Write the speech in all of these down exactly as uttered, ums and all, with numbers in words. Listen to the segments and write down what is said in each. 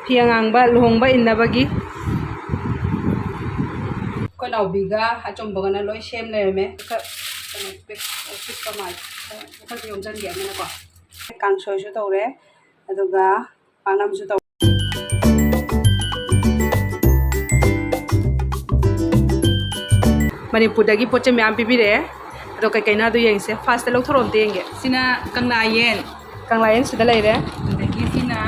ꯐꯤ ꯑꯉꯥꯡꯕ ꯂꯨꯍꯣꯡꯕ ꯏꯟꯅꯕꯒꯤ꯫ ꯑꯩꯈꯣꯏ ꯅꯥꯎꯕꯤꯒ ꯑꯆꯨꯝꯕꯒꯅ ꯂꯣꯏ ꯁꯦꯝ ꯂꯩꯔꯝꯃꯦ꯫ ꯈꯔ ꯀꯩꯅꯣ ꯄꯤꯛ-, ꯄꯤꯛꯄ ꯃꯥꯜꯂꯦ꯫ ꯈꯔ ꯌꯣꯝꯁꯤꯟꯒꯦ ꯑꯃꯅꯀꯣ꯫ ꯀꯥꯡꯁꯣꯏꯁꯨ ꯇꯧꯔꯦ, ꯑꯗꯨꯒ ꯄꯥꯛꯅꯝꯁꯨ ꯇꯧꯔꯦ꯫ ꯃꯅꯤꯄꯨꯔꯗꯒꯤ ꯄꯣꯠ ꯆꯩ ꯃꯌꯥꯝ ꯄꯤꯕꯤꯔꯛꯑꯦ꯫ ꯑꯗꯣ ꯀꯩꯀꯩꯅꯣ ꯑꯗꯨ ꯌꯦꯡꯁꯦ꯫ ꯐꯥꯔꯁꯇ ꯂꯧꯊꯣꯔꯛꯑꯣ ꯑꯝꯇ ꯌꯦꯡꯒꯦ꯫ ꯁꯤꯅ ꯀꯪꯂꯥ ꯌꯦꯟ꯫ ꯀꯪꯂꯥ ꯌꯦꯟ ꯁꯤꯗ ꯂꯩꯔꯦ꯫ ꯑꯗꯒꯤ ꯁꯤꯅ,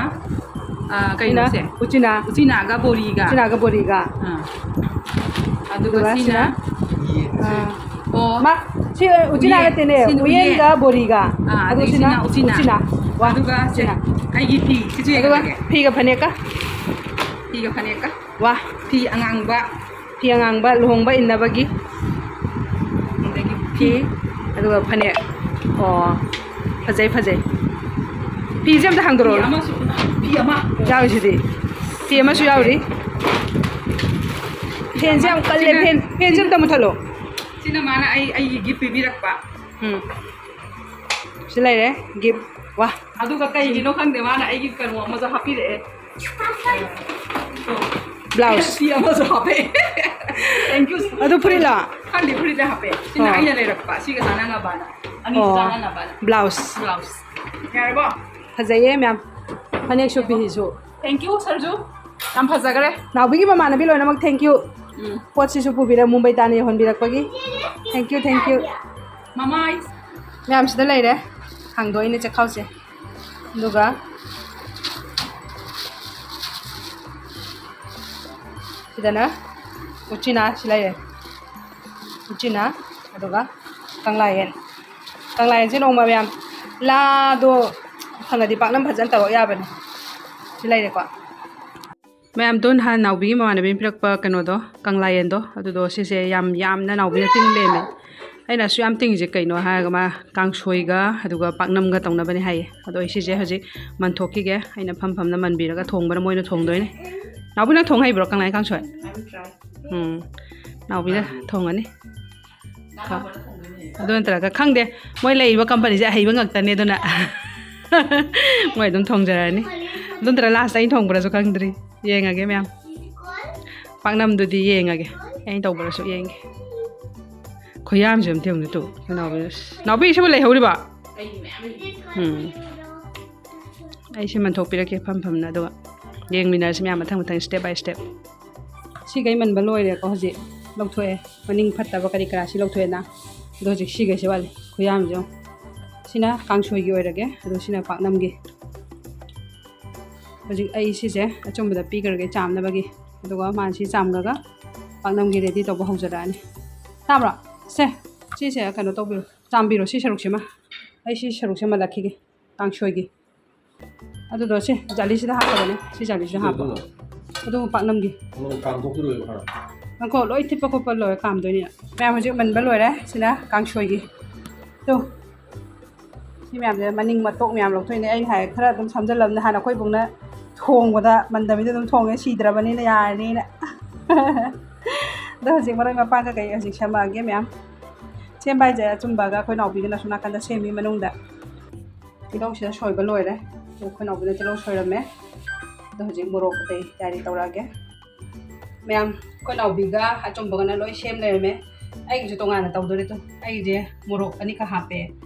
ꯑꯥ, ꯀꯩꯅꯣꯁꯦ? ꯎꯆꯤꯅꯥ꯫ ꯎꯆꯤꯅꯥꯒ ꯕꯣꯔꯤꯒ꯫ ꯎꯆꯤꯅꯥꯒ ꯕꯣꯔꯤꯒ꯫ ꯑꯥ꯫ ꯑꯗꯨꯒ ꯑꯗꯨꯒ ꯁꯤꯅ? ꯁꯤꯅ? ꯑꯥ꯫ ꯑꯣ꯫ ꯃꯥ, ꯁꯤ ꯎꯆꯤꯅꯥ ꯎꯌꯦꯟ꯫ ꯅꯠꯇꯦꯅꯦ, ꯁꯤꯅ ꯎꯌꯦꯟꯒ ꯎꯌꯦꯟ꯫ ꯕꯣꯔꯤꯒ꯫ ꯑꯥ, ꯑꯗꯨꯒ ꯑꯗꯒꯤ ꯁꯤꯅ ꯁꯤꯅ ꯎꯆꯤꯅꯥ꯫ ꯎꯆꯤꯅꯥ꯫ ꯋꯥ, ꯑꯗꯨꯒ ꯁꯦ, ꯎꯆꯤꯅꯥ꯫ ꯑꯩꯒꯤ ꯐꯤ, ꯁꯤꯁꯨ ꯑꯗꯨꯒ ꯌꯦꯡꯍꯜꯂꯒꯦ꯫ ꯐꯤꯒ ꯐꯅꯦꯛꯀ꯫ ꯐꯤꯒ ꯐꯅꯦꯛꯀ꯫ ꯋꯥ꯫ ꯐꯤ ꯑꯉꯥꯡꯕ꯫ ꯐꯤ ꯑꯉꯥꯡꯕ ꯂꯨꯍꯣꯡꯕ ꯏꯟꯅꯕꯒꯤ꯫ ꯑꯗꯒꯤ ꯐꯤ꯫ ꯐꯤ꯫ ꯑꯗꯨꯒ ꯐꯅꯦꯛ꯫ ꯑꯣ, ꯐꯖꯩ, ꯐꯖꯩ꯫ ꯐꯤꯁꯦ ꯑꯝꯇ ꯍꯥꯡꯗꯣꯔꯛꯑꯣ꯫ ꯐꯤ ꯑꯃꯁꯨ, ꯐꯤ ꯑꯃ꯫ ꯌꯥꯎꯔꯤꯁꯤꯗꯤ꯫ ꯐꯤ ꯑꯃꯁꯨ ꯌꯥꯎꯔꯤ꯫ ꯐꯦꯟꯁꯦ ꯌꯥꯝ ꯀꯜꯂꯦ꯫ ꯁꯤꯅ, ꯐꯦꯟ, ꯐꯦꯟꯁꯦ ꯑꯝꯇ ꯃꯨꯊꯠꯂꯣ꯫ ꯁꯤꯅ ꯃꯥꯅ ꯑꯩ, ꯑꯩꯒꯤ gift ꯄꯤꯕꯤꯔꯛꯄ꯫ ꯎꯝ꯫ ꯁꯤ ꯂꯩꯔꯦ, gift꯫ ꯋꯥ꯫ ꯑꯗꯨꯒ ꯀꯩꯒꯤꯅꯣ ꯈꯪꯗꯦ, ꯃꯥꯅ ꯑꯩꯒꯤ ꯀꯩꯅꯣ ꯑꯃꯁꯨ ꯍꯥꯞꯄꯤꯔꯛꯑꯦ꯫ Blouse꯫ ꯐꯤ ꯑꯃꯁꯨ ꯍꯥꯞꯄꯛꯑꯦ꯫ Thank you꯫ ꯑꯗꯨ ꯐꯨꯔꯤꯠꯂꯣ? ꯈꯪꯗꯦ, ꯐꯨꯔꯤꯠꯇ ꯍꯥꯞꯄꯛꯑꯦ꯫ ꯁꯤꯅ ꯑꯣ꯫ ꯑꯩꯅ ꯂꯩꯔꯛꯄ, ꯁꯤꯒ ꯆꯥꯟꯅꯅꯕꯅ꯫ ꯑꯅꯤꯁꯤ ꯑꯣ꯫ ꯆꯥꯟꯅꯅꯕꯅ꯫ Blouse꯫ Blouse꯫ ꯌꯥꯔꯕꯣ? ꯐꯖꯩꯌꯦ ꯃꯌꯥꯝ꯫ ꯐꯅꯦꯛꯁꯨ ꯐꯤꯁꯨ꯫ Thank you, ꯁꯔꯖꯨ꯫ ꯌꯥꯝ ꯐꯖꯈ꯭ꯔꯦ꯫ ꯅꯥꯎꯕꯤꯒꯤ ꯃꯃꯥꯟꯅꯕꯤ ꯂꯣꯏꯅꯃꯛ thank you꯫ ꯎꯝ꯫ ꯄꯣꯠꯁꯤꯁꯨ ꯄꯨꯕꯤꯔꯦ, ꯃꯨꯝꯕꯩ ꯇꯥꯅ ꯌꯧꯍꯟꯕꯤꯔꯛꯄꯒꯤ꯫ Thank you, thank you꯫ ꯃꯃꯥꯏ꯫ ꯃꯌꯥꯝ ꯁꯤꯗ ꯂꯩꯔꯦ꯫ ꯍꯥꯡꯗꯣꯛꯏꯅꯦ ꯆꯦꯈꯥꯎꯁꯦ꯫ ꯑꯗꯨꯒ ꯁꯤꯗꯅ ꯎꯆꯤꯅꯥ ꯁꯤ ꯂꯩꯔꯦ꯫ ꯎꯆꯤꯅꯥ, ꯑꯗꯨꯒ ꯀꯪꯂꯥ ꯌꯦꯟ꯫ ꯀꯪꯂꯥ ꯌꯦꯟꯁꯦ ꯅꯣꯡꯃ ꯃꯌꯥꯝ ꯂꯥꯗꯣ ꯐꯪꯉꯗꯤ ꯄꯥꯛꯅꯝ ꯐꯖꯅ ꯇꯧꯔꯛ ꯌꯥꯕꯅꯦ꯫ ꯁꯤ ꯂꯩꯔꯦꯀꯣ꯫ ꯃꯌꯥꯝꯗꯣ ꯅꯍꯥꯟ ꯅꯥꯎꯕꯤꯒꯤ ꯃꯃꯥꯟꯅꯕꯤꯅ ꯄꯤꯔꯛꯄ ꯀꯩꯅꯣꯗꯣ, ꯀꯪꯂꯥ ꯌꯦꯟꯗꯣ, ꯑꯗꯨꯗꯣ ꯁꯤꯁꯦ ꯌꯥꯝ ꯌꯥꯝꯅ ꯅꯥꯎꯕꯤꯅ ꯇꯤꯡ ꯂꯩꯔꯝꯃꯦ꯫ ꯑꯩꯅ ꯑꯁꯨꯛ ꯌꯥꯝ ꯇꯤꯡꯉꯤꯁꯦ ꯀꯩꯅꯣ ꯍꯥꯏꯔꯒ ꯃꯥ ꯀꯥꯡꯁꯣꯏꯒ ꯑꯗꯨꯒ ꯄꯥꯛꯅꯝꯒ ꯇꯧꯅꯕꯅꯦ ꯍꯥꯏꯌꯦ꯫ ꯑꯗꯣ ꯑꯩ ꯁꯤꯁꯦ ꯍꯧꯖꯤꯛ ꯃꯟꯊꯣꯛꯈꯤꯒꯦ꯫ ꯑꯩꯅ ꯐꯝ ꯐꯝꯅ ꯃꯟꯕꯤꯔꯒ ꯊꯣꯡꯕꯅ ꯃꯣꯏꯅ ꯊꯣꯡꯗꯣꯏꯅꯦ꯫ ꯅꯥꯎꯕꯤ, ꯅꯪ ꯊꯣꯡ ꯍꯩꯕ꯭ꯔꯣ ꯀꯪꯂꯥ ꯌꯦꯟ ꯀꯥꯡꯁꯣꯏ? ꯎꯝ꯫ ꯅꯥꯎꯕꯤꯅ ꯊꯣꯡꯉꯅꯤ꯫ ꯑꯗꯨ ꯅꯠꯇ꯭ꯔꯒ ꯈꯪꯗꯦ, ꯃꯣꯏ ꯂꯩꯔꯤꯕ companyꯁꯦ ꯑꯍꯩꯕ ꯉꯥꯛꯇꯅꯦ, ꯑꯗꯨꯅ ꯃꯣꯏ ꯑꯗꯨꯝ ꯊꯣꯡꯖꯔꯅꯤ꯫ ꯑꯗꯨ ꯅꯠꯇ꯭ꯔ ꯂꯥꯁꯇ ꯑꯩꯅ ꯊꯣꯡꯕ꯭ꯔꯁꯨ ꯈꯪꯗ꯭ꯔꯤ꯫ ꯌꯦꯡꯉꯒꯦ ꯃꯌꯥꯝ꯫ ꯄꯥꯛꯅꯝꯗꯨꯗꯤ ꯌꯦꯡꯉꯒꯦ꯫ ꯑꯩꯅ ꯇꯧꯕ꯭ꯔꯁꯨ ꯌꯦꯡꯒꯦ꯫ ꯈꯨꯌꯥꯝꯁꯦ ꯑꯝꯇ ꯌꯦꯡꯉꯨꯅꯦ ꯇꯨ꯫ ꯅꯥꯎꯕꯤ, ꯅꯥꯎꯕꯤ, ꯁꯤꯕꯨ ꯂꯩꯍꯧꯔꯤꯕ? ꯎꯝ꯫ ꯑꯩ ꯁꯤ ꯃꯟꯊꯣꯛꯄꯤꯔꯛꯀꯦ ꯐꯝ ꯐꯝꯅ, ꯑꯗꯨꯒ ꯌꯦꯡꯃꯤꯟꯅꯔꯁꯤ ꯃꯌꯥꯝ ꯃꯊꯪ ꯃꯊꯪ, step by step꯫ ꯁꯤꯈꯩ ꯃꯟꯕ ꯂꯣꯏꯔꯦꯀꯣ꯫ ꯍꯧꯖꯤꯛ ꯂꯧꯊꯣꯛꯑꯦ꯫ ꯃꯅꯤꯡ ꯐꯠꯇꯕ ꯀꯔꯤ ꯀꯔꯥ ꯁꯤ ꯂꯧꯊꯣꯛꯑꯦꯅ꯫ ꯑꯗꯣ ꯍꯧꯖꯤꯛ ꯁꯤꯈꯩꯁꯦ ꯋꯥꯠꯂꯤ꯫ ꯈꯨꯌꯥꯝꯁꯦ ꯌꯦꯡꯉꯨ꯫ ꯁꯤꯅ ꯀꯥꯡꯁꯣꯏꯒꯤ ꯑꯣꯏꯔꯒꯦ, ꯑꯗꯣ ꯁꯤꯅ ꯄꯥꯛꯅꯝꯒꯤ꯫ ꯍꯧꯖꯤꯛ ꯑꯩ ꯁꯤꯁꯦ ꯑꯆꯨꯝꯕꯗ ꯄꯤꯈ꯭ꯔꯒꯦ ꯆꯥꯝꯅꯕꯒꯤ꯫ ꯑꯗꯨꯒ ꯃꯥꯅ ꯁꯤ ꯆꯥꯝꯈ꯭ꯔꯒ ꯄꯥꯛꯅꯝꯒꯤ ready ꯇꯧꯕ ꯍꯧꯖꯔꯛꯑꯅꯤ꯫ ꯇꯥꯕ꯭ꯔꯣ? ꯁꯦ, ꯁꯤꯁꯦ ꯀꯩꯅꯣ ꯇꯧꯕꯤꯔꯣ, ꯆꯥꯝꯕꯤꯔꯣ ꯁꯤ ꯁꯔꯨꯛꯁꯤꯃ꯫ ꯑꯩ ꯁꯤ ꯁꯔꯨꯛꯁꯦ ꯃꯜꯂꯛꯈꯤꯒꯦ ꯀꯥꯡꯁꯣꯏꯒꯤ꯫ ꯑꯗꯨꯗꯣ ꯁꯤ ꯖꯥꯂꯤꯁꯤꯗ ꯍꯥꯞꯄꯒꯅꯦ, ꯁꯤ ꯖꯥꯂꯤꯁꯤꯗ ꯍꯥꯞꯄꯣ꯫ ꯑꯗꯨꯅ ꯑꯗꯨ ꯄꯥꯛꯅꯝꯒꯤ꯫ ꯑꯃꯨꯛ ꯀꯥꯝꯊꯣꯛꯈꯤꯔꯣꯏꯕ ꯈꯔ꯫ ꯉꯥꯏꯈꯣ, ꯂꯣꯏ ꯊꯤꯠꯄ ꯈꯣꯠꯄ ꯂꯣꯏꯔ ꯀꯥꯝꯗꯣꯏꯅꯤꯅ꯫ ꯃꯌꯥꯝ ꯍꯧꯖꯤꯛ ꯃꯟꯕ ꯂꯣꯏꯔꯦ꯫ ꯁꯤꯅ ꯀꯥꯡꯁꯣꯏꯒꯤ꯫ ꯇꯨ꯫ ꯁꯤ ꯃꯌꯥꯝꯁꯦ ꯃꯅꯤꯡ ꯃꯇꯣꯛ ꯃꯌꯥꯝ ꯂꯧꯊꯣꯛꯏꯅꯦ꯫ ꯑꯩꯅ ꯍꯥꯏ ꯈꯔ ꯑꯗꯨꯝ ꯁꯝꯖꯜꯂꯝꯅꯦ꯫ ꯍꯥꯟꯅ ꯑꯩꯈꯣꯏ ꯕꯨꯡꯅ ꯊꯣꯡꯕꯗ ꯃꯟꯗꯕꯤꯗ ꯑꯗꯨꯝ ꯊꯣꯡꯉꯦ, ꯁꯤꯗ꯭ꯔꯕꯅꯤꯅ ꯌꯥꯔꯅꯤꯅ꯫ ꯑꯗꯣ ꯍꯧꯖꯤꯛ ꯃꯔꯣꯏ ꯃꯄꯥꯡ ꯀꯩꯀꯩ ꯍꯧꯖꯤꯛ ꯁꯦꯝꯃꯛꯑꯒꯦ ꯃꯌꯥꯝ꯫ ꯁꯦꯝꯕ ꯍꯥꯏꯁꯦ ꯑꯆꯨꯝꯕꯒ ꯑꯩꯈꯣꯏ ꯅꯥꯎꯕꯤꯒꯅ ꯑꯁꯣꯝ ꯅꯥꯀꯟꯗ ꯁꯦꯝꯃꯤ ꯃꯅꯨꯡꯗ꯫ ꯇꯤꯜꯍꯧꯁꯤꯅ ꯁꯣꯏꯕ ꯂꯣꯏꯔꯦ꯫ ꯑꯗꯣ ꯑꯩꯈꯣꯏ ꯅꯥꯎꯕꯤꯅ ꯇꯤꯜꯍꯧ ꯁꯣꯏꯔꯝꯃꯦ꯫ ꯑꯗꯣ ꯍꯧꯖꯤꯛ ꯃꯣꯔꯣꯛ ꯑꯇꯩ ꯇꯌꯥꯔꯤ ꯇꯧꯔꯛꯑꯒꯦ꯫ ꯃꯌꯥꯝ, ꯑꯩꯈꯣꯏ ꯅꯥꯎꯕꯤꯒ ꯑꯆꯨꯝꯕꯒꯅ ꯂꯣꯏ ꯁꯦꯝ ꯂꯩꯔꯝꯃꯦ꯫ ꯑꯩꯒꯤꯁꯨ ꯇꯣꯉꯥꯟꯅ ꯇꯧꯗꯣꯔꯦ꯫ ꯇꯨ, ꯑꯩꯒꯤꯁꯦ ꯃꯣꯔꯣꯛ ꯑꯅꯤꯈꯛ ꯍꯥꯞꯄꯦ,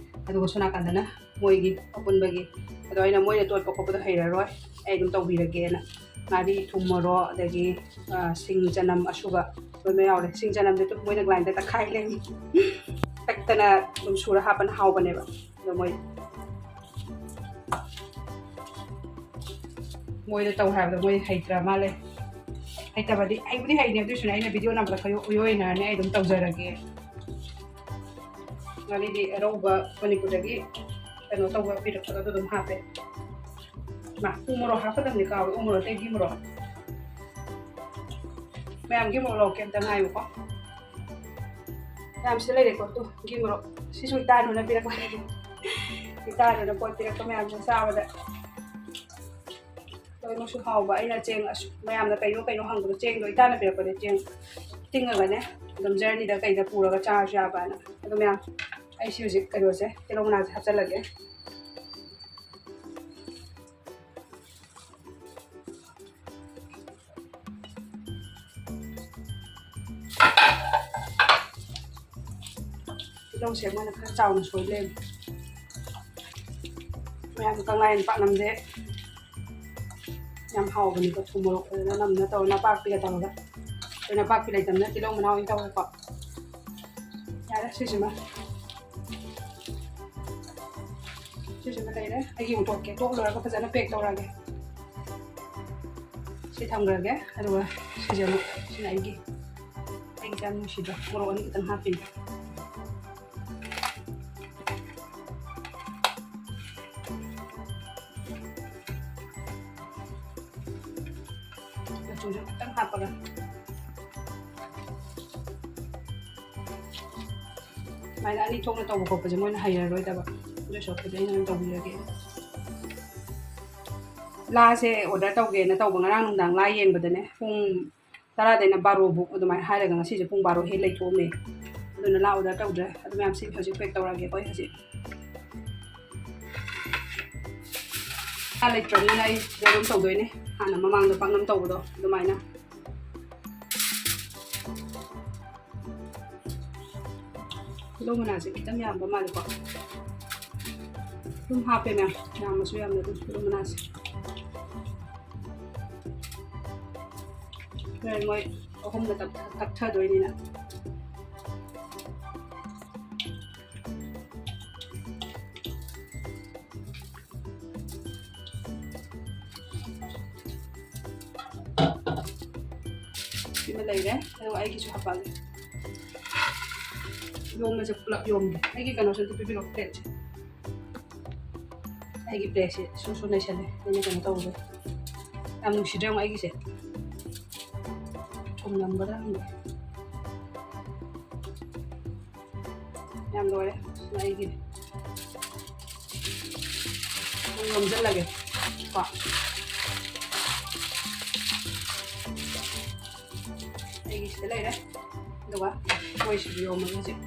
ꯑꯗꯨꯒ ꯁꯣꯝ ꯅꯥꯀꯟꯗꯅ ꯃꯣꯏꯒꯤ ꯑꯄꯨꯟꯕꯒꯤ꯫ ꯑꯗꯣ ꯑꯩꯅ ꯃꯣꯏꯅ ꯇꯣꯠꯄ ꯈꯣꯠꯄꯗꯣ ꯍꯩꯔꯔꯣꯏ, ꯑꯩ ꯑꯗꯨꯝ ꯇꯧꯕꯤꯔꯒꯦꯅ꯫ ꯉꯥꯔꯤ, ꯊꯨꯝ, ꯃꯣꯔꯣꯛ, ꯑꯗꯒꯤ, ꯑ, ꯁꯤꯡ, ꯆꯅꯝ ꯑꯁꯨꯕ ꯂꯣꯏꯅ ꯌꯥꯎꯔꯦ꯫ ꯁꯤꯡ, ꯆꯅꯝꯗꯤ ꯑꯗꯨꯝ ꯃꯣꯏꯅ grinder ꯇꯛꯈꯥꯏ ꯂꯩꯔꯝꯃꯤ꯫ ꯇꯛꯇꯅ ꯑꯗꯨꯝ ꯁꯨꯔ ꯍꯥꯞꯄꯅ ꯍꯥꯎꯕꯅꯦꯕ꯫ ꯑꯗꯣ ꯃꯣꯏ, ꯃꯣꯏꯗ ꯇꯧ ꯍꯥꯏꯕꯗꯣ ꯃꯣꯏ ꯍꯩꯇ꯭ꯔ ꯃꯥꯜꯂꯦ꯫ ꯍꯩꯇꯕꯗꯤ, ꯍꯩꯕꯨꯗꯤ ꯍꯩꯅꯤ, ꯑꯗꯨꯏꯁꯨꯅꯦ ꯑꯩꯅ video ꯅꯝꯕꯗ ꯈꯔ ꯎꯌꯣꯏꯅꯔꯅꯤ, ꯑꯩ ꯑꯗꯨꯝ ꯇꯧꯖꯔꯒꯦ꯫ ꯉꯥꯔꯤꯗꯤ ꯑꯔꯧꯕ ꯃꯅꯤꯄꯨꯔꯗꯒꯤ ꯀꯩꯅꯣ ꯇꯧꯕ ꯄꯤꯔꯛꯄꯗꯣ ꯑꯗꯨ ꯑꯗꯨꯝ ꯍꯥꯞꯄꯦ꯫ ꯃꯥ, ꯎ ꯃꯣꯔꯣꯛ ꯍꯥꯞꯀꯗꯕꯅꯤ ꯀꯥꯎꯋꯦ, ꯎ ꯃꯣꯔꯣꯛ ꯑꯇꯩ ꯘꯤ ꯃꯣꯔꯣꯛ꯫ ꯃꯌꯥꯝ ꯘꯤ ꯃꯣꯔꯣꯛ ꯂꯧꯔꯛꯀꯦ ꯑꯝꯇ ꯉꯥꯏꯌꯨꯀꯣ꯫ ꯃꯌꯥꯝ ꯁꯤꯗ ꯂꯩꯔꯦꯀꯣ, ꯇꯨ, ꯘꯤ ꯃꯣꯔꯣꯛ꯫ ꯁꯤꯁꯨ ꯏꯇꯥꯅꯨꯅ ꯄꯤꯔꯛꯄꯅꯦ꯫ ꯏꯇꯥꯅꯨꯅ ꯄꯣꯠ ꯄꯤꯔꯛꯄ ꯃꯌꯥꯝꯁꯦ ꯆꯥꯕꯗ ꯂꯣꯏꯅꯃꯛꯁꯨ ꯍꯥꯎꯕ꯫ ꯑꯩꯅ ꯆꯦꯡ ꯑꯁꯨꯛ ꯃꯌꯥꯝꯅ ꯀꯩꯅꯣ ꯀꯩꯅꯣ ꯍꯪꯕꯗꯣ ꯆꯦꯡꯗꯣ ꯏꯇꯥꯅ ꯄꯤꯔꯛꯄꯅꯦ꯫ ꯆꯦꯡ ꯇꯤꯡꯉꯒꯅꯦ ꯑꯗꯨꯝ journeyꯗ ꯀꯩꯗ ꯄꯨꯔꯒ ꯆꯥꯔꯁꯨ ꯌꯥꯕꯅ꯫ ꯑꯗꯣ ꯃꯌꯥꯝ, ꯑꯩ ꯁꯤ ꯍꯧꯖꯤꯛ ꯀꯩꯅꯣꯁꯦ, ꯇꯤꯜꯍꯧ ꯃꯅꯥꯁꯦ ꯍꯥꯞꯆꯜꯂꯒꯦ꯫ ꯇꯤꯜꯍꯧꯁꯦ ꯃꯣꯏꯅ ꯈꯔ ꯆꯥꯎꯅ ꯁꯣꯏ ꯂꯩꯔꯝꯃꯦ꯫ ꯃꯌꯥꯝ ꯀꯪꯂꯥꯌꯦꯟ ꯄꯥꯛꯅꯝꯁꯦ ꯌꯥꯝ ꯍꯥꯎꯕꯅꯤꯀꯣ, ꯊꯨꯝ ꯃꯣꯔꯣꯛ ꯐꯖꯅ ꯅꯝꯅ ꯇꯧꯔꯒ, ꯅꯄꯥꯛꯄꯤꯒ ꯇꯧꯔꯒ꯫ ꯑꯩꯈꯣꯏ ꯅꯄꯥꯛꯄꯤ ꯂꯩꯇꯕꯅꯤꯅ ꯇꯤꯜꯍꯧ ꯃꯅꯥ ꯑꯣꯏꯅ ꯇꯧꯔꯦꯀꯣ꯫ ꯌꯥꯔꯦ, ꯁꯤꯁꯤꯃ꯫ ꯁꯤꯁꯤꯃ ꯂꯩꯔꯦ꯫ ꯑꯩꯒꯤ ꯑꯃꯨꯛ ꯇꯣꯛꯀꯦ꯫ ꯇꯣꯛ ꯂꯣꯏꯔꯒ ꯐꯖꯅ pack ꯇꯧꯔꯛꯑꯒꯦ꯫ ꯁꯤ ꯊꯝꯈ꯭ꯔꯒꯦ꯫ ꯑꯗꯨꯒ ꯁꯤꯁꯦ ꯑꯃꯨꯛ, ꯁꯤꯅ ꯑꯩꯒꯤ, ꯑꯩꯒꯤ ꯏꯆꯥ ꯅꯨꯡꯁꯤꯗꯣ꯫ ꯃꯣꯔꯣꯛ ꯑꯅꯤ ꯈꯛꯇꯪ ꯍꯥꯞꯄꯤꯅꯦ꯫ ꯃꯆꯨꯁꯨ ꯈꯤꯇꯪ ꯍꯥꯞꯄꯒ꯫ ꯁꯨꯃꯥꯏꯅ ꯑꯅꯤ ꯊꯣꯛꯅ ꯇꯧꯕ ꯈꯣꯠꯄꯁꯦ ꯃꯣꯏꯅ ꯍꯩꯔꯔꯣꯏꯗꯕ꯫ ꯑꯗꯨ ꯁꯔꯨꯛꯄꯨꯗꯤ ꯑꯩꯅ ꯑꯗꯨꯝ ꯇꯧꯕꯤꯔꯒꯦ꯫ ꯂꯥꯁꯦ order ꯇꯧꯒꯦꯅ ꯇꯧꯕ, ꯉꯔꯥꯡ ꯅꯨꯡꯗꯥꯡ ꯂꯥ ꯌꯦꯡꯕꯗꯅꯦ, ꯄꯨꯡ ꯇꯔꯥꯗꯩꯅ ꯕꯥꯔꯣ ꯐꯥꯎ ꯑꯗꯨꯃꯥꯏꯅ ꯍꯥꯏꯔꯒ ꯉꯁꯤꯁꯦ ꯄꯨꯡ ꯕꯥꯔꯣ ꯍꯦꯛ ꯂꯩꯊꯣꯛꯑꯝꯃꯦ꯫ ꯑꯗꯨꯅ ꯂꯥ order ꯇꯧꯗ꯭ꯔꯦ꯫ ꯑꯗꯨ ꯃꯌꯥꯝꯁꯤ ꯍꯧꯖꯤꯛ pack ꯇꯧꯔꯛꯑꯒꯦꯀꯣ ꯑꯩ ꯍꯧꯖꯤꯛ꯫ ꯂꯥ ꯂꯩꯇ꯭ꯔꯕꯅꯤꯅ ꯑꯩ ꯁꯤꯗ ꯑꯗꯨꯝ ꯇꯧꯗꯣꯏꯅꯦ, ꯍꯥꯟꯅ ꯃꯃꯥꯡꯗ ꯄꯥꯛꯅꯝ ꯇꯧꯕꯗꯣ ꯑꯗꯨꯃꯥꯏꯅ꯫ ꯇꯤꯜꯍꯧ ꯃꯅꯥꯁꯦ ꯈꯤꯇꯪ ꯌꯥꯝꯕ ꯃꯥꯜꯂꯦꯀꯣ꯫ ꯑꯗꯨꯝ ꯍꯥꯞꯄꯦ ꯃꯌꯥꯝ, ꯌꯥꯝꯃꯁꯨ ꯌꯥꯝꯅ ꯑꯗꯨꯝ ꯇꯤꯜꯍꯧ ꯃꯅꯥꯁꯦ꯫ ꯍꯣꯔꯦꯟ ꯃꯣꯏ ꯑꯍꯨꯝꯅ ꯇꯞ-, ꯇꯛꯊꯗꯣꯏꯅꯤꯅ꯫ ꯁꯤꯃ ꯂꯩꯔꯦ꯫ ꯑꯗꯨꯒ ꯑꯩꯒꯤꯁꯨ ꯍꯥꯞꯄꯛꯑꯒꯦ꯫ ꯌꯣꯝꯕꯁꯦ ꯄꯨꯂꯞ ꯌꯣꯝꯒꯦ꯫ ꯑꯩꯒꯤ ꯀꯩꯅꯣꯁꯦ ꯑꯝꯇ ꯄꯤꯕꯤꯔꯛꯑꯣ, plateꯁꯦ꯫ ꯑꯩꯒꯤ plateꯁꯦ ꯁꯨ ꯁꯨ ꯅꯩꯁꯜꯂꯦ꯫ ꯑꯩꯅ ꯀꯩꯅꯣ ꯇꯧꯕꯗꯣ꯫ ꯌꯥꯝ ꯅꯨꯡꯁꯤꯗ꯭ꯔꯥ ꯌꯦꯡꯉꯣ ꯑꯩꯒꯤꯁꯦ? ꯊꯨꯝ ꯅꯝꯒꯗ꯭ꯔꯥ ꯈꯪꯗꯦ꯫ ꯌꯥꯝ ꯂꯣꯏꯔꯦ꯫ ꯁꯤꯅ ꯑꯩꯒꯤꯅꯦ꯫ ꯑꯗꯨꯝ ꯌꯣꯝꯁꯤꯜꯂꯒꯦ ꯀꯣ꯫ ꯑꯩꯒꯤ ꯁꯤꯗ ꯂꯩꯔꯦ꯫ ꯑꯗꯨꯒ ꯃꯣꯏꯁꯤꯁꯨ ꯌꯣꯝꯃꯒꯦ ꯍꯧꯖꯤꯛ꯫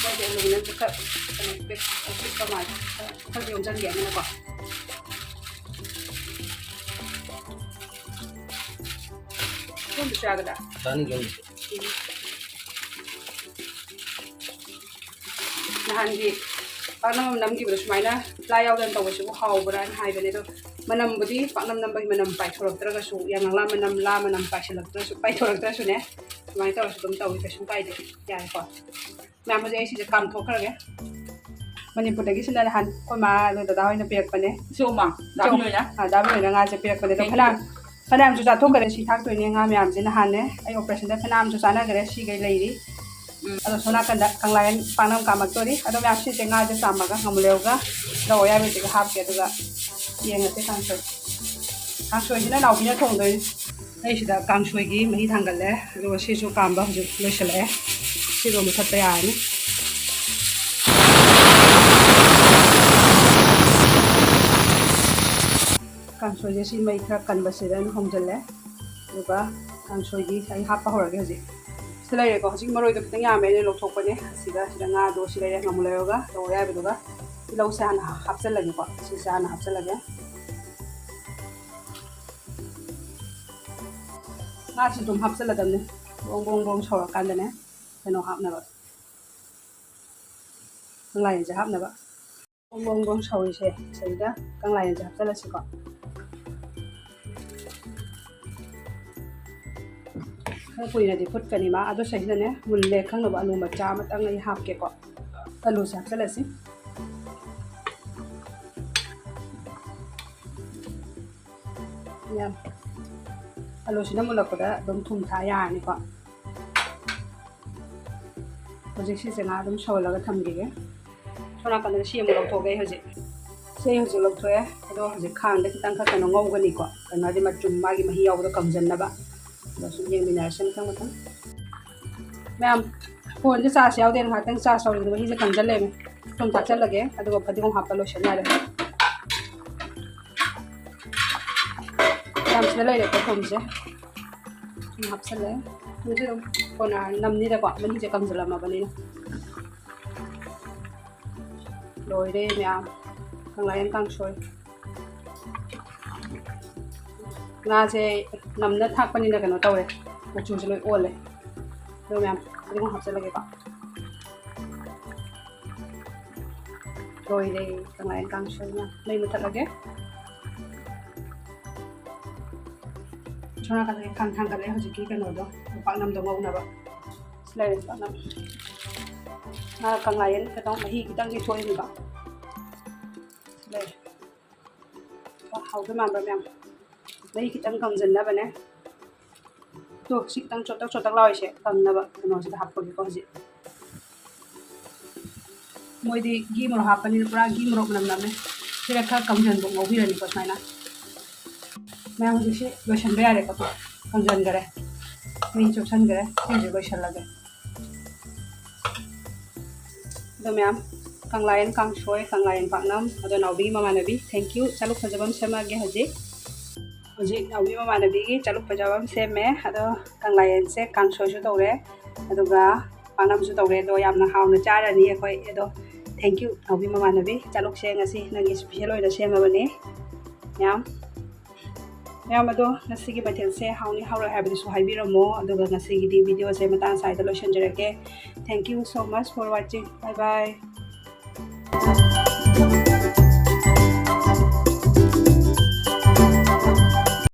ꯃꯣꯏꯁꯦ ꯑꯦꯂꯨꯃꯤꯅꯤꯌꯝꯁꯦ ꯈꯔ ꯀꯩꯅꯣ ꯄꯤꯛ-, ꯄꯤꯛꯄ ꯃꯥꯜꯂꯦ꯫ ꯈꯔ, ꯈꯔ ꯌꯣꯝꯁꯤꯟꯒꯦ ꯑꯃꯅꯀꯣ꯫ ꯌꯣꯝꯕꯁꯨ ꯌꯥꯒꯗ꯭ꯔꯥ? ꯌꯥꯅꯤ, ꯌꯣꯝꯕꯁꯨ꯫ ꯎꯝ꯫ ꯅꯍꯥꯟꯒꯤ ꯄꯥꯛꯅꯝ ꯑꯃ ꯅꯝꯈꯤꯕꯗꯣ ꯁꯨꯃꯥꯏꯅ ꯂꯥ ꯌꯥꯎꯗꯅ ꯇꯧꯕꯁꯤꯕꯨ ꯍꯥꯎꯕ꯭ꯔꯥꯅ ꯍꯥꯏꯕꯅꯦ꯫ ꯑꯗꯣ ꯃꯅꯝꯕꯨꯗꯤ ꯄꯥꯛꯅꯝ ꯅꯝꯕꯒꯤ ꯃꯅꯝ ꯄꯥꯏꯊꯣꯔꯛꯇ꯭ꯔꯒꯁꯨ, ꯌꯥꯉꯪꯂꯥ ꯃꯅꯝ, ꯂꯥ ꯃꯅꯝ ꯄꯥꯏꯁꯤꯜꯂꯛꯇ꯭ꯔꯁꯨ, ꯄꯥꯏꯊꯣꯔꯛꯇ꯭ꯔꯁꯨꯅꯦ, ꯁꯨꯃꯥꯏꯅ ꯇꯧꯔꯁꯨ ꯑꯗꯨꯝ ꯇꯧꯏ, ꯀꯩꯁꯨꯝ ꯀꯥꯏꯗꯦ꯫ ꯌꯥꯔꯦꯀꯣ꯫ ꯃꯌꯥꯝ, ꯍꯧꯖꯤꯛ ꯑꯩ ꯁꯤꯁꯦ ꯀꯥꯝꯊꯣꯛꯈ꯭ꯔꯒꯦ꯫ ꯃꯅꯤꯄꯨꯔꯗꯒꯤꯁꯤꯅ ꯅꯍꯥꯟ ꯑꯩꯈꯣꯏ ꯃꯥ ꯑꯗꯨ ꯗꯗꯥ ꯍꯣꯏꯅ ꯄꯤꯔꯛꯄꯅꯦ꯫ ꯏꯆꯦ ꯎꯃꯥ, ꯗꯥ ꯕꯤꯅꯣꯏꯅ? ꯑꯥ, ꯗꯥ ꯕꯤꯅꯣꯏꯅ ꯉꯥꯁꯦ ꯄꯤꯔꯛꯄꯅꯦ꯫ ꯑꯗꯣ ꯀꯩꯅꯣ? ꯐꯅꯌꯥꯝ, ꯐꯅꯌꯥꯝꯁꯨ ꯆꯥꯊꯣꯛꯈꯔꯦ꯫ ꯁꯤ ꯊꯥꯛꯇꯣꯏꯅꯦ ꯉꯥ ꯃꯌꯥꯝꯁꯦ꯫ ꯅꯍꯥꯟꯅꯦ ꯑꯩ operation ꯗ ꯐꯅꯌꯥꯝꯁꯨ ꯆꯥꯅꯈ꯭ꯔꯦ꯫ ꯁꯤꯈꯩ ꯂꯩꯔꯤ꯫ ꯎꯝ꯫ ꯑꯗꯣ ꯁꯣꯝ ꯅꯥꯀꯟꯗ ꯀꯪꯂꯥꯌꯦꯟ ꯄꯥꯛꯅꯝ ꯀꯥꯝꯃꯛꯇꯣꯔꯤ꯫ ꯑꯗꯣ ꯃꯌꯥꯝ, ꯁꯤꯁꯦ ꯉꯥꯁꯦ ꯆꯥꯝꯃꯒ ꯉꯥꯃꯨ ꯂꯩꯔꯧꯒ ꯔꯧ ꯑꯌꯥꯏꯕꯁꯤꯒ ꯍꯥꯞꯀꯦ, ꯑꯗꯨꯒ ꯌꯦꯡꯉꯁꯦ ꯀꯥꯡꯁꯣꯏ꯫ ꯀꯥꯡꯁꯣꯏꯁꯤꯅ ꯅꯥꯎꯕꯤꯅ ꯊꯣꯡꯗꯣꯏꯅꯤ꯫ ꯑꯩ ꯁꯤꯗ ꯀꯥꯡꯁꯣꯏꯒꯤ ꯃꯍꯤ ꯊꯥꯡꯒꯠꯂꯦ, ꯑꯗꯨꯒ ꯁꯤꯁꯨ ꯀꯥꯝꯕ ꯍꯧꯖꯤꯛ ꯂꯣꯏꯁꯤꯜꯂꯛꯑꯦ꯫ ꯁꯤꯗꯣ ꯃꯨꯊꯠꯄ ꯌꯥꯔꯅꯤ꯫ ꯀꯥꯡꯁꯣꯏꯁꯦ ꯁꯤ ꯃꯩ ꯈꯔ ꯀꯟꯕꯁꯤꯗ ꯑꯩꯅ ꯍꯣꯡꯖꯤꯜꯂꯦ꯫ ꯑꯗꯨꯒ ꯀꯥꯡꯁꯣꯏꯒꯤ ꯑꯩ ꯍꯥꯞꯄ ꯍꯧꯔꯒꯦ ꯍꯧꯖꯤꯛ꯫ ꯁꯤ ꯂꯩꯔꯦꯀꯣ, ꯍꯧꯖꯤꯛ ꯃꯔꯣꯏꯗꯣ ꯈꯤꯇꯪ ꯌꯥꯝꯃꯦ, ꯑꯩꯅ ꯂꯧꯊꯣꯛꯄꯅꯦ꯫ ꯁꯤꯗ, ꯁꯤꯗ ꯉꯥꯗꯣ ꯁꯤ ꯂꯩꯔꯦ, ꯉꯥꯃꯨ ꯂꯩꯔꯒ ꯇꯧꯕ ꯌꯥꯏꯕꯗꯨꯒ꯫ ꯇꯤꯜꯍꯧꯁꯦ ꯍꯥꯟꯅ ꯍꯥꯞꯆꯜꯂꯒꯦꯀꯣ, ꯁꯤꯁꯦ ꯍꯥꯟꯅ ꯍꯥꯞꯆꯜꯂꯒꯦ꯫ ꯉꯥꯁꯤ ꯑꯗꯨꯝ ꯍꯥꯞꯆꯜꯂꯗꯕꯅꯦ, ꯕꯣꯡ ꯕꯣꯡ ꯕꯣꯡ ꯁꯧꯔꯀꯥꯟꯗꯅꯦ꯫ ꯀꯩꯅꯣ ꯍꯥꯞꯅꯕ, ꯀꯪꯂꯥꯌꯦꯟꯁꯦ ꯍꯥꯞꯅꯕ꯫ ꯕꯣꯡ ꯕꯣꯡ ꯕꯣꯡ ꯁꯧꯔꯤꯁꯦ, ꯁꯤꯗ ꯀꯪꯂꯥꯌꯦꯟꯁꯦ ꯍꯥꯞꯆꯜꯂꯁꯤꯀꯣ꯫ ꯈꯔ ꯀꯨꯏꯅꯗꯤ ꯐꯨꯠꯀꯅꯤ ꯃꯥ꯫ ꯑꯗꯣ ꯁꯤꯗꯅꯦ, ꯃꯨꯜꯂꯦ ꯈꯪꯅꯕ ꯑꯂꯨ ꯃꯆꯥ ꯑꯃꯇꯪ ꯑꯩ ꯍꯥꯞꯀꯦꯀꯣ꯫ ꯑꯂꯨꯁꯦ ꯍꯥꯞꯆꯜꯂꯁꯤ꯫ ꯌꯥꯝ, ꯑꯂꯨꯁꯤꯅ ꯃꯨꯜꯂꯛꯄꯗ ꯑꯗꯨꯝ ꯊꯨꯝ ꯊꯥꯛ ꯌꯥꯔꯅꯤꯀꯣ꯫ ꯍꯧꯖꯤꯛ ꯁꯤꯁꯦ ꯉꯥꯏꯍꯥꯛ ꯑꯗꯨꯝ ꯁꯧꯍꯜꯂꯒ ꯊꯝꯈꯤꯒꯦ꯫ ꯁꯣꯝ ꯅꯥꯀꯟꯗ ꯁꯤ ꯑꯃꯨꯛ ꯂꯧꯊꯣꯛꯑꯒꯦ ꯑꯩ ꯍꯧꯖꯤꯛ꯫ ꯁꯤ ꯑꯩ ꯍꯧꯖꯤꯛ ꯂꯧꯊꯣꯛꯑꯦ꯫ ꯑꯗꯣ ꯍꯧꯖꯤꯛ ꯈꯥꯡꯗ ꯈꯤꯇꯪꯈꯛ ꯀꯩꯅꯣ ꯉꯧꯒꯅꯤꯀꯣ, ꯀꯩꯅꯣ ꯍꯥꯏꯗꯤ ꯃꯆꯨꯝ ꯃꯥꯒꯤ ꯃꯍꯤ ꯌꯥꯎꯕꯗꯣ ꯀꯪꯁꯤꯟꯅꯕ꯫ ꯑꯗꯣ ꯁꯨꯝ ꯌꯦꯡꯃꯤꯟꯅꯔꯁꯤ ꯃꯊꯪ ꯃꯊꯪ꯫ ꯃꯌꯥꯝ, ꯐꯣꯟꯁꯦ ꯆꯥꯔꯖ ꯌꯥꯎꯗꯦꯅ ꯉꯥꯏꯍꯥꯛꯇꯪ ꯆꯥꯔꯖ ꯇꯧꯔꯤꯉꯩꯗ ꯃꯍꯤꯁꯦ ꯀꯪꯁꯤꯜ ꯂꯩꯔꯝꯃꯦ꯫ ꯊꯨꯝ ꯊꯥꯛꯆꯜꯂꯒꯦ, ꯑꯗꯨꯒ ꯐꯗꯤꯒꯣꯝ ꯍꯥꯞꯄ ꯂꯣꯏꯁꯤꯟ ꯌꯥꯔꯦ꯫ ꯌꯥꯝ ꯁꯤꯗ ꯂꯩꯔꯦꯀꯣ ꯊꯨꯝꯁꯦ꯫ ꯁꯨꯝ ꯍꯥꯞꯆꯜꯂꯦ꯫ ꯊꯨꯝꯁꯦ ꯑꯗꯨꯝ ꯀꯣꯟꯅ ꯅꯝꯅꯤꯗꯀꯣ, ꯃꯍꯤꯁꯦ ꯀꯪꯁꯤꯜꯂꯝꯃꯕꯅꯤꯅ꯫ ꯂꯣꯏꯔꯦ ꯃꯌꯥꯝ, ꯀꯪꯂꯥꯌꯦꯟ ꯀꯥꯡꯁꯣꯏ꯫ ꯉꯥꯁꯦ ꯅꯝꯅ ꯊꯥꯛꯄꯅꯤꯅ ꯀꯩꯅꯣ ꯇꯧꯔꯦ, ꯃꯆꯨꯁꯦ ꯂꯣꯏ ꯑꯣꯜꯂꯦ꯫ ꯑꯗꯣ ꯃꯌꯥꯝ ꯑꯗꯨꯝ ꯍꯥꯞꯆꯜꯂꯒꯦꯀꯣ꯫ ꯂꯣꯏꯔꯦ ꯀꯪꯂꯥꯌꯦꯟ ꯀꯥꯡꯁꯣꯏꯅ꯫ ꯃꯩ ꯃꯨꯊꯠꯂꯒꯦ꯫ ꯁꯣꯝ ꯅꯥꯀꯟꯗꯒꯤ ꯈꯥꯡ ꯊꯥꯡꯒꯠꯂꯦ ꯍꯧꯖꯤꯛꯀꯤ ꯀꯩꯅꯣꯗꯣ, ꯄꯥꯛꯅꯝꯗꯣ ꯉꯧꯅꯕ꯫ ꯁꯤ ꯂꯩꯔꯦ ꯄꯥꯛꯅꯝ꯫ ꯉꯥ ꯀꯪꯂꯥꯌꯦꯟ ꯈꯤꯇꯪ ꯃꯍꯤ ꯈꯤꯇꯪꯗꯤ ꯊꯣꯛꯏꯅꯦꯕ꯫ ꯁꯤ ꯂꯩꯔꯦ꯫ ꯋꯥ, ꯍꯥꯎꯗꯣꯏ ꯃꯥꯟꯕ꯭ꯔꯥ ꯃꯌꯥꯝ? ꯃꯍꯤ ꯈꯤꯇꯪ ꯀꯪꯁꯤꯟꯅꯕꯅꯦ꯫ ꯇꯣ, ꯁꯤ ꯈꯤꯇꯪ ꯆꯣꯠꯇꯛ ꯆꯣꯠꯇꯛ ꯂꯥꯎꯔꯤꯁꯦ ꯀꯪꯅꯕ ꯀꯩꯅꯣꯁꯤꯗ ꯍꯥꯞꯄꯒꯦꯀꯣ ꯍꯧꯖꯤꯛ꯫ ꯃꯣꯏꯗꯤ ꯘꯤ ꯃꯣꯔꯣꯛ ꯍꯥꯞꯄꯅꯤꯅ ꯄꯨꯔꯥ ꯘꯤ ꯃꯣꯔꯣꯛ ꯃꯅꯝ ꯅꯝꯃꯦ꯫ ꯁꯤꯗ ꯈꯔ ꯀꯪꯁꯤꯟꯕ ꯉꯧꯕꯤꯔꯅꯤꯀꯣ ꯁꯨꯃꯥꯏꯅ꯫ ꯃꯌꯥꯝ ꯍꯧꯖꯤꯛꯁꯤ ꯂꯣꯏꯁꯤꯟꯕ ꯌꯥꯔꯦꯀꯣ꯫ ꯀꯪꯁꯤꯟꯈꯔꯦ꯫ ꯃꯩ ꯆꯨꯞꯁꯤꯟꯈꯔꯦ꯫ ꯁꯤꯁꯦ ꯂꯣꯏꯁꯤꯜꯂꯒꯦ꯫ ꯑꯗꯣ ꯃꯌꯥꯝ, ꯀꯪꯂꯥꯌꯦꯟ ꯀꯥꯡꯁꯣꯏ, ꯀꯪꯂꯥꯌꯦꯟ ꯄꯥꯛꯅꯝ, ꯑꯗꯣ ꯅꯥꯎꯕꯤ ꯃꯃꯥꯟꯅꯕꯤ, thank you꯫ ꯆꯥꯂꯨꯛ ꯐꯖꯕ ꯑꯃ ꯁꯦꯝꯃꯛꯑꯒꯦ ꯍꯧꯖꯤꯛ꯫ ꯍꯧꯖꯤꯛ ꯅꯥꯎꯕꯤ ꯃꯃꯥꯟꯅꯕꯤꯒꯤ ꯆꯥꯂꯨꯛ ꯐꯖꯕ ꯑꯃ ꯁꯦꯝꯃꯦ꯫ ꯑꯗꯣ ꯀꯪꯂꯥꯌꯦꯟꯁꯦ ꯀꯥꯡꯁꯣꯏꯁꯨ ꯇꯧꯔꯦ, ꯑꯗꯨꯒ ꯄꯥꯛꯅꯝꯁꯨ ꯇꯧꯔꯦ꯫ ꯑꯗꯣ ꯌꯥꯝꯅ ꯍꯥꯎꯅ ꯆꯥꯔꯅꯤ ꯑꯩꯈꯣꯏ꯫ ꯑꯗꯣ thank you ꯅꯥꯎꯕꯤ ꯃꯃꯥꯟꯅꯕꯤ, ꯆꯥꯂꯨꯛꯁꯦ ꯉꯁꯤ ꯅꯪꯒꯤ special ꯑꯣꯏꯅ ꯁꯦꯝꯃꯕꯅꯦ꯫ ꯃꯌꯥꯝ, ꯃꯌꯥꯝ ꯑꯗꯣ ꯉꯁꯤꯒꯤ ꯃꯊꯦꯜꯁꯦ ꯍꯥꯎꯅꯤ ꯍꯥꯎꯔꯣꯏ ꯍꯥꯏꯕꯗꯨꯁꯨ ꯍꯥꯏꯕꯤꯔꯝꯃꯣ꯫ ꯑꯗꯨꯒ ꯉꯁꯤꯒꯤꯗꯤ videoꯁꯦ ꯃꯇꯥꯡ ꯁ꯭ꯋꯥꯏꯗ ꯂꯣꯏꯁꯤꯟꯖꯔꯒꯦ꯫ Thank you so much for watching. Bye bye.